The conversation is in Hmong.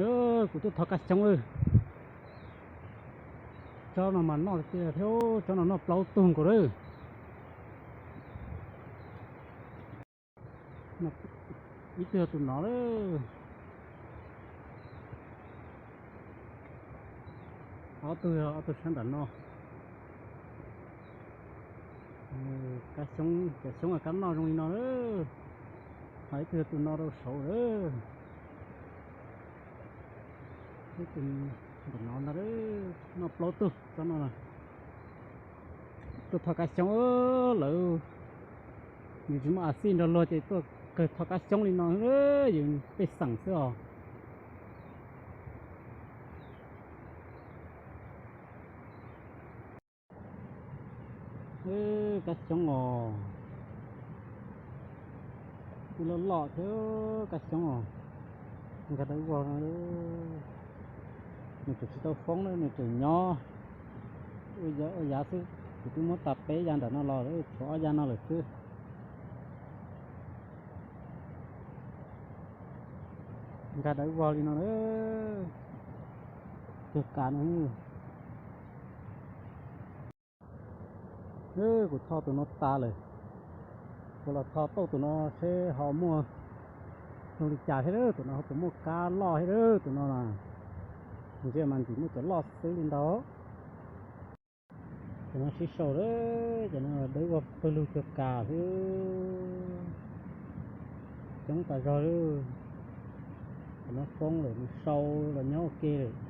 Kuv tuaj thov kab xyoob lawm. Tsob no mas noj tiag thiab, tsob no noj plaub tug nkaus lawm. Ib tug yog tus no lawm. Ob tug yog ob tug sab nram no. Kab xyoob, cov xyoob kab noj zoo li no lawm. Ho ib tug yog tus no rau saud lawm. Ib tug ntawm no ntag, noj plaub tug tsob no na. Tuaj thov kab xyoob lawm, nws tsis muaj a xij nrog luag ces tuaj kawg thov kab xyoob li no, yus pej xeem xwb os. Kab xyoob os, kuj loj loj thiab kab xyoob os. Nkag dawb vog no, nws tseem tsis tau foob na, nws tseem nyob ua yav xwb. Kuv twb muab tag peb yav ntawm no los, tshuav ob yav no lawm xwb. Nkag dawb vog li no, cuag kas no. Kuv tho tus no tas lawm, kuv los tho tauj tus no seb ho muaj zoo li cas thiab. Tus no ho puas muaj kab loj thiab tus no na. Ntsia mas ntxim muaj cov loj xwb li ntau. Cov no sib sau lawm, cov no dawb vog pawg lug cuag kas xwb. Coob tas zog lawm. Cov no foob lawm, nws sau los nyob ua ke lawm.